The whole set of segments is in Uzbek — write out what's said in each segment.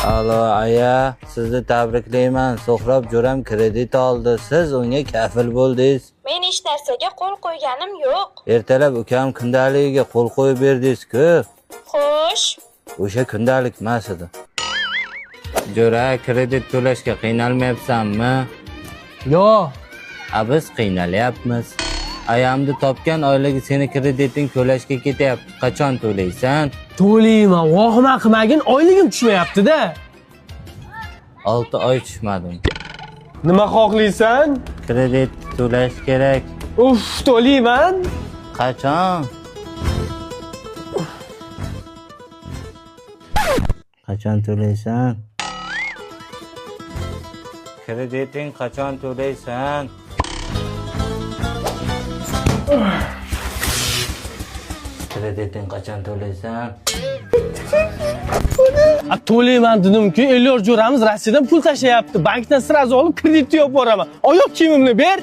Alo aya, sizni tabriklayman. So'xrob jo'ram kredit oldi. Siz unga kafil bo'ldingiz. Men hech narsaga qo'l qo'yganim yo'q. Ertalab ukam kundaligiga qo'l qo'yib berdingiz-ku. Xo'sh. O'sha kundalik emas edi. Jo'ra, kredit to'lashga qiynalmayapsanmi? Yo'q. A biz qiynalyapmiz. Ayamni topgan oyligi seni krediting to'lashga ketyapti. Qachon to'laysan? To'layman, vohma qilmagin, oyligim tushmayapti-da. 6 oy tushmadim. Nima xohlaysan? Kredit to'lash kerak. Uf, to'layman. Qachon? Qachon to'laysan? Krediting qachon to'laysan? Krediting qachon to'laysan? A to'layman dedim-ku, Elyor jo'ramiz Rossiyadan pul tashlayapti. Bankdan sразу olib kreditni yopib boraman. Oyoq kiyimimni ber.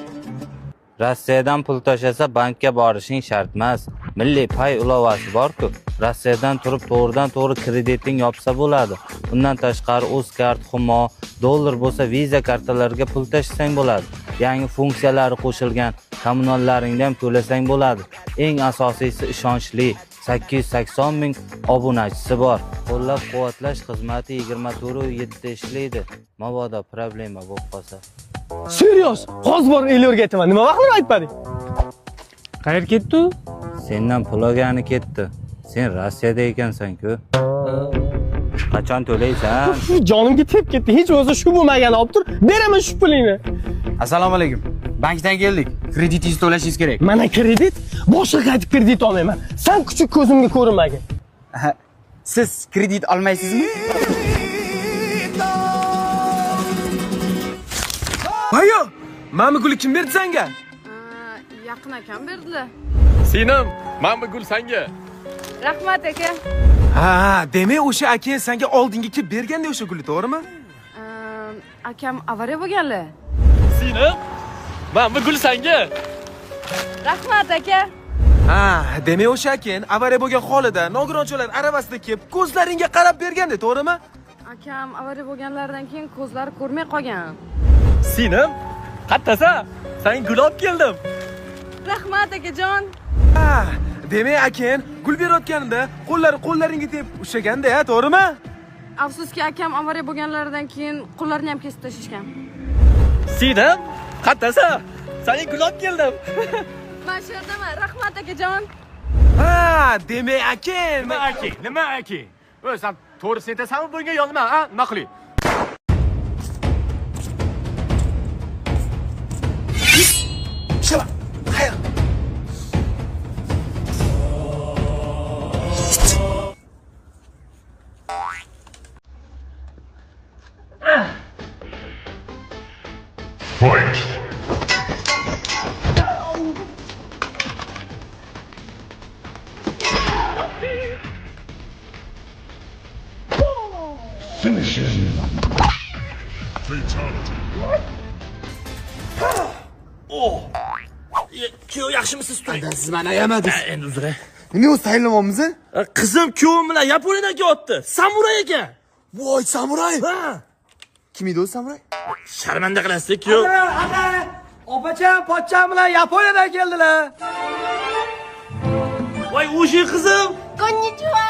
Rossiyadan pul tashlasa bankka borishing shart emas. Milliy pay ilovasi bor-ku. Rossiyadan turib to'g'ridan to'g'ri krediting yopsa bo'ladi. Undan tashqari Uzcard, Humo, dollar bo'lsa Visa kartalariga pul tashlasang bo'ladi. Yangi funksiyalari qo'shilgan, kommunallaringni ham to'lasang bo'ladi. Eng asosiysi ishonchli 880 ming obunachisi bor. Qo'llab-quvvatlash xizmati 24/7 ishlaydi. Mabodo problema bo'lib qolsa. Serios, hozir borib Elyorga aytaman. Nima vaqtlar aytmading? Qayerga ketdi u? Sendan pul olgani ketdi. Sen Rossiyada ekansan-ku. Qachon to'laysan? Shu jonimga tep ketdi. Hech bo'lmasa shu bo'lmagan olib tur. Beraman shu pulingni. Assalomu alaykum. Bankdan keldik. Kreditingizni to'lashingiz kerak. Mana kredit, boshqa qaytib kredit olmayman. San kuchuk ko'zimga ko'rinmagin. Siz kredit olmaysizmi? Ayo, mana bu gulni kim berdi senga? Yaqin akam berdilar. Sinem, mana bu gul senga. Rahmat aka. Ha, demak o'sha aka senga oldingi kelib berganda o'sha gulni, to'g'rimi? Akam avariya bo'lganlar. Sinem, mana bu gul senga. Rahmat aka. Ha, demak o'sha aka avariya bo'lgan holida nogironchalar aravasida kelib ko'zlaringga qarab berganda, to'g'rimi? Akam avariya bo'lganlaridan keyin ko'zlari ko'rmay qolgan. Sinem, qattasan? Sen gul olib keldim. Rahmat akajon. Ha, demak aka gul berayotganida qo'llari qo'llaringga tep ushlaganda, ha, to'g'rimi? Afsuski akam avariya bo'lganlaridan keyin qo'llarini ham kesib tashlashgan. Sinem, qattasan? Sen gul olib keldim. Men shu yerdaman. Rahmat akajon. Ha, demak aka, nima aka? Nima aka? O'z sen to'g'risini aytasanmi bunga yo nima, ha? Nima qiling? Finish him. Fatality. Oh. Kuyov yaxshimisiz turing? Siz meni ayamadingiz. Endi uzr. Nima o'zi tayinlamoqmiz? Qizim kuyovim bilan Yaponiyadan kelyapti. Samuray ekan. Voy, samuray. Ha. Kim edi o samuray? Sharmanda qilasiz kuyov. Ana, opacham, pochcham bilan Yaponiyadan keldilar. Voy, o'sha qizim. Konnichiwa.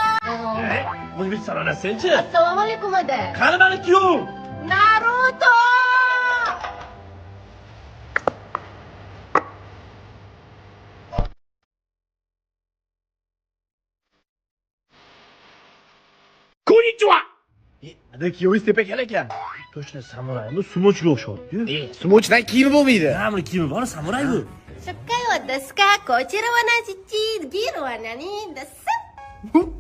Buni salonasichi. Assalomu alaykum ada. Qani mani kuyovim? Naruto. Konnichiwa. Ada kuyovingiz tepa ekan. To'shna samuraymi, sumochiga o'xshayapti-yu. Sumochidan kiyimi bo'lmaydi. Ha, buni kiyimi bor, samuray bu. Shokkai wa desu ka? Kochira wa nachichi, giru wa nani desu?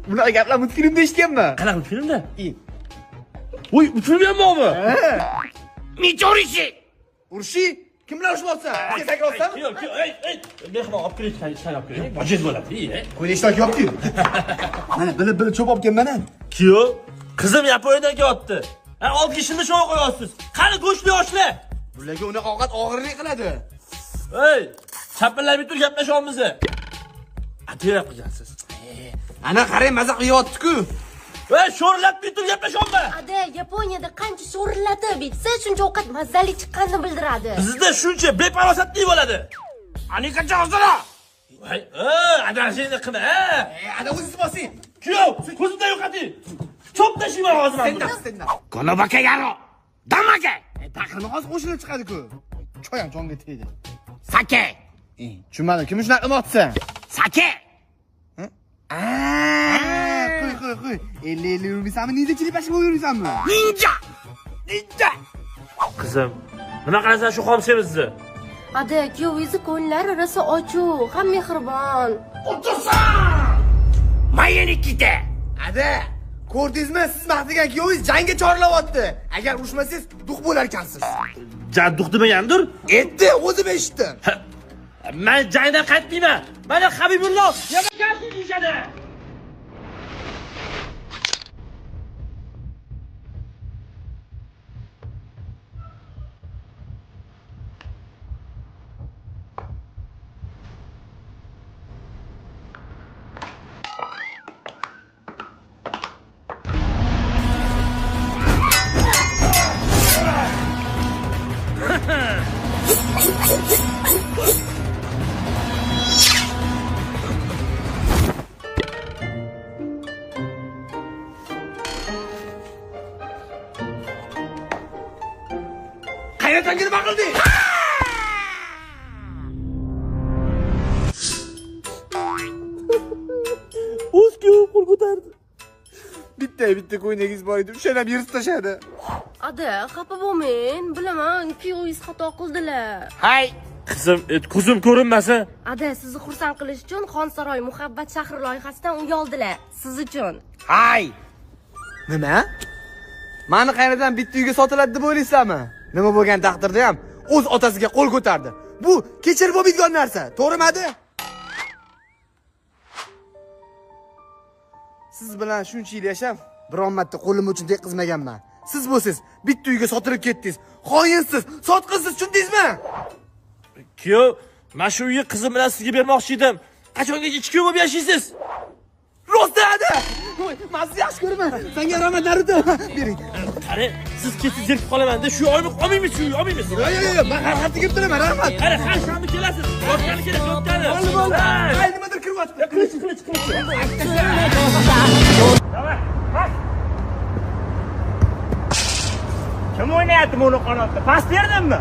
Bunaqa gaplar multfilmda eshitganman. Qanaqa multfilmda? Voy, multfilm ham bormi? Ha. Michorishi. Urushi? Kim bilan urushyapsan? Sen sakrayapsanmi? Yo'q, yo'q, ey, ey, mehmon olib keling, ichkari olib keling. Bojiz bo'ladi, Qo'yda ishtok yo'q-ku. Mana bilib-bilib cho'p olib kelman. Kuyov, qizim Yaponiyadan kelyapti. Ha, olib kelishimni shov qo'yapsiz. Qani go'shtli oshlar? Bularga unaqa ovqat og'irlik qiladi. Ey, chapillab tur gaplashyapmiz. Atirab qilgansiz. Ana qarang, maza qilyapti-ku. Voy, sho'rlab bitib gaplashyapman. Ada, Yaponiyada qancha sho'rlatib bitsa, shuncha ovqat mazali chiqqanini bildiradi. Bizda shuncha befarosatlik bo'ladi. Anikacha hozira. Voy, adashingni qilma, ha? Ada o'zingiz bosing. Kuyov, ko'zimdan yo'qoting. Cho'p tashiyman hozir men buni. Sendan. Konobaka yaro. Damaka. Taqirma hozir qo'shilib chiqadi-ku. Choy ham jonga tegdi. Sake. Tushunmadim. Kim shunaqa qilmoqchisan? Sake. Qo'y, qo'y, qo'y. 50-50 yurmaysanmi? Ninja chilipashka bo'lib yurmaysanmi? Ninja. Ninja. Qizim, nima qilasan shu xom semizni? Ada, kuyovingizni ko'ngillari rosa ochiq, ham mehribon. O'tirsan. Mayenikida. Ada, ko'rdingizmi? Siz maqtagan kuyovingiz jangga chorlayapti. Agar urushmasangiz, duq bo'lar ekansiz. Jan duq demagandir? Endi o'zim eshitdim. Men jangdan qaytmayman. Mana Habibulloh Yamakasi deyishadi. Qaynotangga nima qilding? O'z kuyovim qo'l ko'tardi. Bitta ko'ynagingiz bor edi, o'shani ham yirtib tashladi. Ada, xafa bo'lmang. Bilaman, kuyovingiz xato qildilar. Hay. Qizim, ko'zim ko'rinmasa. Ada, sizni xursand qilish uchun Xonsaroy muhabbat shahri loyihasidan uy oldilar. Siz uchun. Hay. Nima? Mani qaynotam bitta uyga sotiladi deb o'ylaysizmi? Nima bo'lgan taqdirda ham o'z otasiga qo'l ko'tardi. Bu kechirib bo'lmaydigan narsa, to'g'rimi? Siz bilan shuncha yil yashab, biron marta qo'lim uchun teqizmaganman. Siz bo'lsiz bitta uyga sotilib ketdingiz. Xoinsiz, sotqinsiz, tushundingizmi? Kuyov, mana shu uyni qizim bilan sizga bermoqchi edim. Qachongacha ikki kuyov bo'lib yashaysiz? Rost ada. Men sizni yaxshi ko'raman. Senga rahmat, Naruto. Bering. Qara, siz ketsangiz zerikib qolaman-da. Shu uyni olmaymiz, shu uyni olmaymiz. Yo'q, yo'q, yo'q, men har hafta kelib turaman, rahmat. Qara, har shanba kelasiz. Yotgani kerak, yotgani. Bo'ldi, bo'ldi. Ay, nimadir kiryapti. Qilich, qilich, qilich. Давай, pas. Kim o'ynayapti buni qanotda? Pas berdimmi?